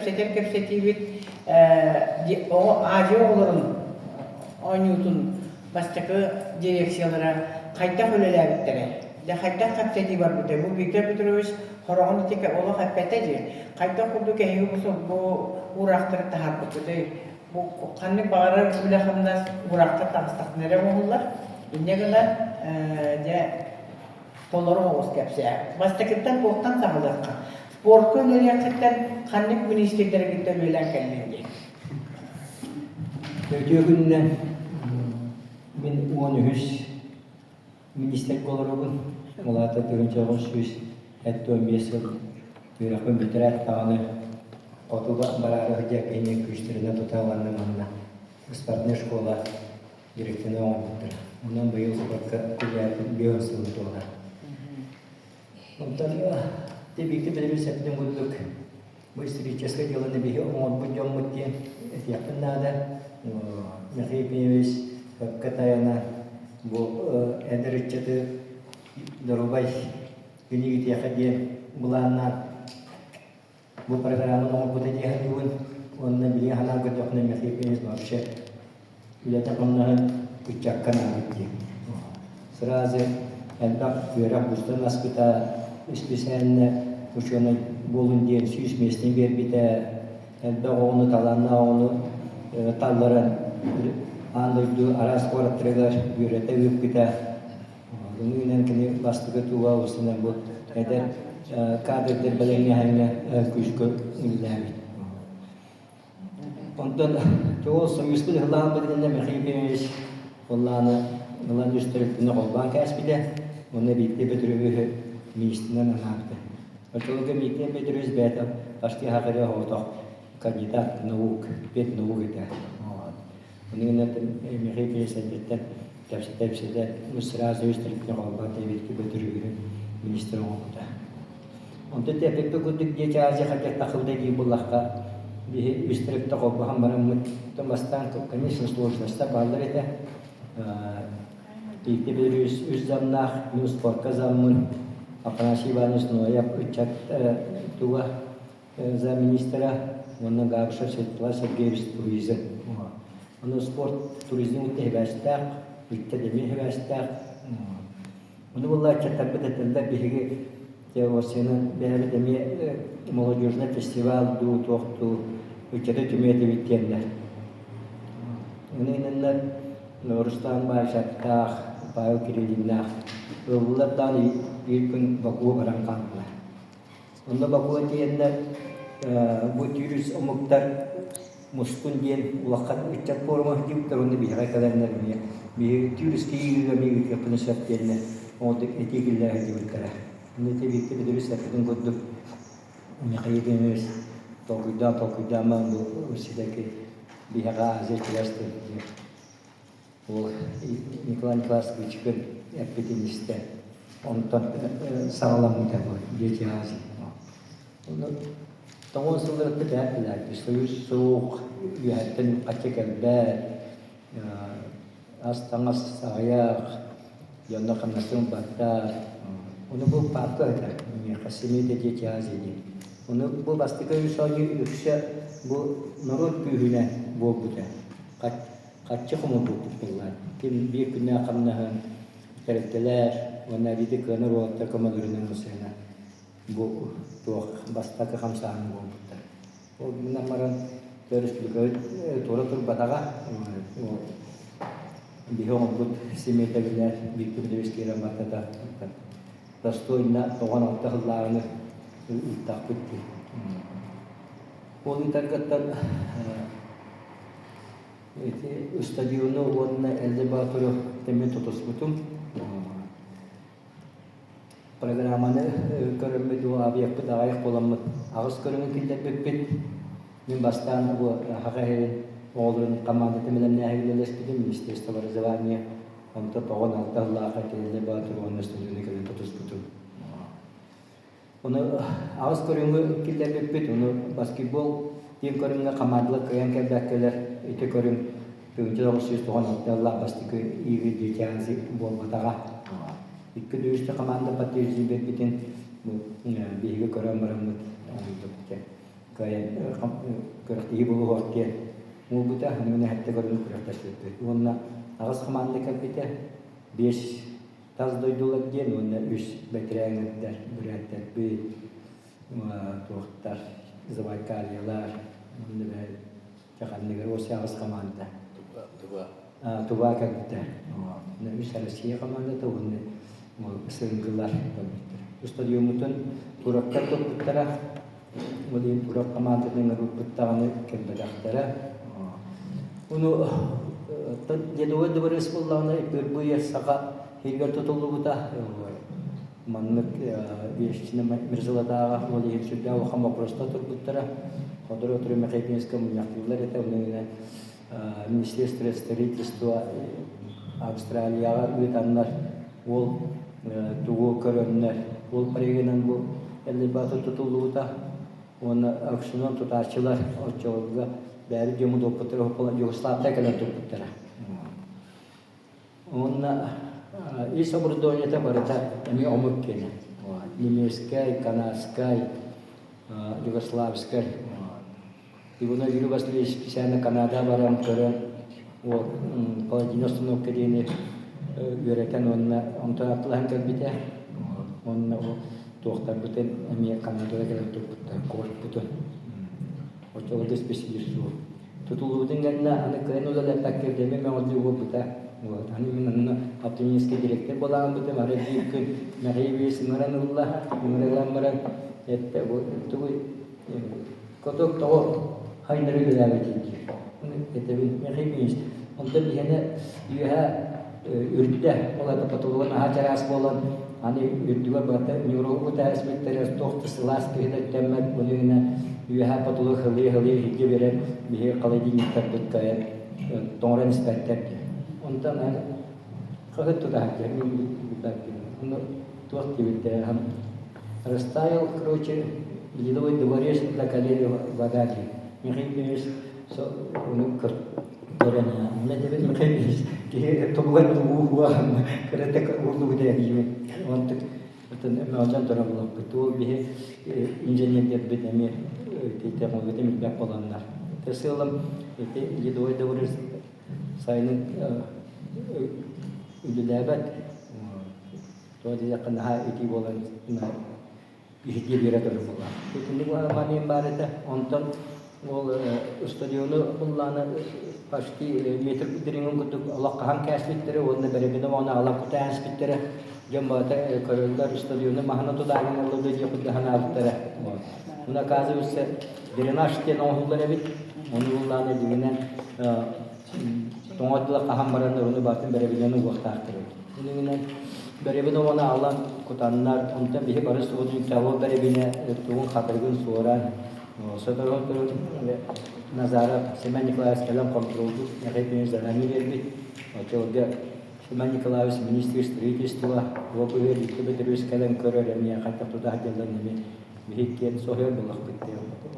Кэпсэтэр кэпсэтиибит оҕо Азия оҕолорун оонньуутун бастакы дирекциялара хайдах үлэлээбиттэрэ, дьэ хайдах кэпсэтии барбытай? Бу Виктор Петрович хороҕун ити олох эппэтэ дии. Хайдах курдук эһиги бу бу уураахтары таһаарбыккытый? Бу ханнык баҕарар үлэ-хамнас уураахтар таҕыстахтына эрэ оҥоһуллар. Инньэ гынан дьэ толору оҕус кэпсээ. Бастакыттан туохтан саҕалыахха? Спортка үлэлиэххиттэн ханнык миниистирдэри кытта үлэлээн кэллиҥ дии? Үтүө күнүнэн мин 13 министргэ олоробун. Ол аата 1975 сыл үөрэхпин бүтэрээт даҕаны хотуга бараары сылдьар киһини күүстэринэн тута ыланным манна спортивная школа дирекцияны оҥорбуттара. Онон быйыл спортка үлэлээбитим 5 сыл туолар. Онтон Виктор Петрович эппитин курдук бу историческай дьыаланы биһи оҥорбут дьоммут диэн этиэхпин наада. Михаил Ефимович сөпкө тайана бу эдэр ыччаты доруобай күнү диэн былааннаан Бу программаны оҥорбута дии саныыбын уонна билигин санаан көрдөхпүнэ Михаил Ефимович вообще үлэтэ-хамнаһын ыччакка анаабыт дии. Сразу элбэх үөрэх быстан аспыта, исписээннэ учуонай буолун диэн 100 миэстэни биэрбитэ, элбэх оҕону, талааннаах оҕону талларан аан дойду араас куораттарыгар үөрэтэ ыыппыта. Бүгүнэн кини бастакы туга устунан бу эдэр кадрдар бэлэмнээһиҥҥэ күүскэ үлэлээбит. Онтон тугу союзпут ыһыллаан быдынна Михаил Ефимович Холлааны ылан үс төрүттүнэ холбоон кээспитэ уонна Виктор Петровиһы министринэн анаабыта. Оччолорго Виктор Петрович бэйэтэ почти хахырыа оҕотох кандидат наук, педнаук этэ. Ону гынан Михаил Ефимович эрдэттэн кэпсэтэ-кэпсэтэ сразу үс төрүттэн холбоон тэбиэкки бөтүрүгүрүн министр оҥорбута. Онтон тэппиппит курдук диэки Азия хотя тахылда дии буллахха биһи үс төрүттэ холбоһон бараммыт бастаан конечно сложностар бааллар этэ. Икки бір үс, үс замнаах, мин спортка заммын, Афанасий Иванович Ноев ыччат туга замминистра уонна Габышев Светлана Сергеевич туризм. Ону спорт туризм кытта сибээстээх, ыччат эмиэ сибээстээх. Ону буолла ыччаттарбыт этэллэр биһиги Россиянан бэйэбит эмиэ молодежный фестиваль дуу, туох дуу ыччаты түмүө этибит диэннэр. Ону иннинэ Рустам Баишаттаах, Павел Кириллиннаах ыллылар даҕаны биир күн Бакуга баран хааллылар. Онно Бакуга тиийэннэр бу түүрүс омуктар мустун диэн улахан ыччат пуорума сылдьыбыттар уонна биһиэхэ кэлэннэр эмиэ биһиги түүрүскэ иириигэ эмиэ ыытыахпытын сөп диэннэр оҕотук этии киллэрэ сылдьыбыттара. Онно ити Виктор Петрович эппитин курдук Михаил Ефимович толкуйдаан толкуйдаан бу ситэки биһиэхэ Азия чугас диэн Ол Николай Николаевич эппитин истэ. Онтон саҕаламмыта бу Дети Азии. Ону тоҕус сылларыттан бэйэт Союз суох, үөһэттэн хачча кэлбэт, ас-таҥас аҕыйах, дьонно хамнастан ылбаттар. Ону бу папка этэ, миэхэ «Семейные дети Азии» диэн. Ону бу бастакы үс оонньуу үксэ бу норуот күүһүнэн буолбута. Харчы хомуйбуппут буоллар, ким биир күннээх хамнаһын тэрилтэлэр уонна эбиитэ кыанар уолаттар көмөлөрүнэн ылсыһына бу туох бастакы хамсааһын буолбуттар. Ол гынан баран өрөспүүбүлүкэбит туора турбатаҕа. Биһи оҥорбут симиэтэбинэ биир күн киирэн барбата. Достойно 96 сыллааҕыны ыыттахпыт дии. Ол ыытаргыттан Ити ыстадиону уонна элеватору эмиэ тутуспутум. Программаны көрөммүт авиаппыт аҕыйах буоламмыт аҕыс көрүҥү киллэрбиппит. Мин бастаан бу Саха сирин оҕолорун командатын бэлэмнээһигэ үлэлэспитим, Министерство образования. Онтон 96 сыллаахха ити элеватор уонна стадиону кэлэн тутуспутум. Ону аҕыс көрүҥү киллэрбиппит, ону баскетбол диэн көрүҥҥэ хамаандалар кыайан кэлбэккэлэр, ити көрүҥ 1996 сыллаах бастакы Игорь Дитянзи буолбатаҕа. Икки үстэ хамаанда подтверждение биэрбитин биһиги көрөн бараммыт оҥордубут. Кыайан күрэхтэһии буолуох диэн уолбута, мин эһэттэ көрөн күрэхтэспиппит. Уонна аҕыс хамаанда кэлбитэ, биэс тас дойдулар диэн уонна үс бэтэрээннэр, бүрээттэрбит, туохтар, Забайкальелар, уонна Ханныгар уоса аҕыс хамаанда. Туба. Туба кэлбитэ. Үс Россия хамаандата уонна СНГлар кэлбиттэр. Стадиоммутун турактар туппуттара. Ол иһин турак хамаандатын ыҥырбыппыт даҕаны кэлбэтэхтэрэ. Ону Ледовой дворец буоллаҕына впервые саха иһигэр тутуллубута. Маннык Вещина Мирзалатааҕа ол иһин сүрдээх улахан боппуруостар турбуттара. Сотору-сотору Михайловска мунньахтыыллар этэ, онно Министерство строительства Австралияҕа ыытаннар ол тугу көрөннөр, ол проегынан бу элбэҕи тутуллубута уонна аукционон тутааччылар оччолорго бэйэбит дьоммут оппуттара Югославтан кэлэн туппуттара. Уонна ис оборудованиета барыта эмиэ омук киэнэ. Немецкэй, канадскай, югославскай. Иванов Юрий Васильевич специально Канада баран көрөн вот холодильная установка диэни үөрэтэн уонна онтон аттылаһан кэлбитэ. Уонна ол туохтарбытын эмиэ Канадага кэлэн турбуттар, корпутун. Оччолорго специалист суох. Тутуллубутун кэннэ аны кыайан үлэлэппэккэ дэмэ мөҕүллүү буолбута. Вот. Аны мин онно автономическай директор буолааммытым, арай биир күн Михаил ыҥыран ылла, ыҥыран баран эттэ бу тугуй Коток тоҕо хайдары үлэлээбитий диир. Этэбин Михаил Онтон иһэнэ үөһэ үрдэ, ол это потолога наһаа чараас буолан, аны үрдүгэр барыта ньууру кутааспыттара туох да сылаас киһи да өттөммөт, ону гына үөһэ потолок хылыы-хылыы иһирдьэ биэрэн биһиги холодильниктарбыт кыайан тоҥорон испэттэр диэн. Онтон хаһыат тутаһар мин билбэппин. Ону туох диэбиттэрэ растаял, короче, ледовый дворец до колени вода диэн. Михаил Ильич ону көрөн этэбин Михаил Ильич киһи тобугар уу кыратык уурдубут диибин. Онтук мөҕүллэн турар буолбут. Ол биһи инженердэрбит эмиэ технологията билбэт буоланнар. Сыалым ити ледовый дворец сайынын үлэлээбэт. Тоҕо диэтэххэ наһаа итии буолан иһитии биэрэ турар буоллаах. Итинник маньыым баар этэ. Онтон ол стадиону буллааны почти метр дириҥин курдук олох хаһан кээспиттэрэ уонна бэрэбинэ уонна аҕалан кутаан испиттэрэ. Дьон барыта көрөллөр стадиону маһына тутааһын ылла диэх курдук санаабыттара. Ону оказывается дренаж диэн оҥоһуллар эбит. Ону буллааны дьиҥинэн тоҥо дыла хаһан баран ону барытын бэрэбинэн угуохтаахтар эбит. Иннинэн бэрэбин оҕону аҕалан кутаннар, онтон биһи бары суотун того бэрэбинэ тугун хатырыгын суоран, сотору Назаров Семен Николаевич кэлэн хонтуруолбут, Михаил задание биэрбит. Оччолорго Семен Николаевич министр строительства, уопуһу Виктор Петрович кэлэн көрөр эмиэ хайдах тутаах дьаллан эмиэ биһи киэн соһуйар буоллахпыт диэн.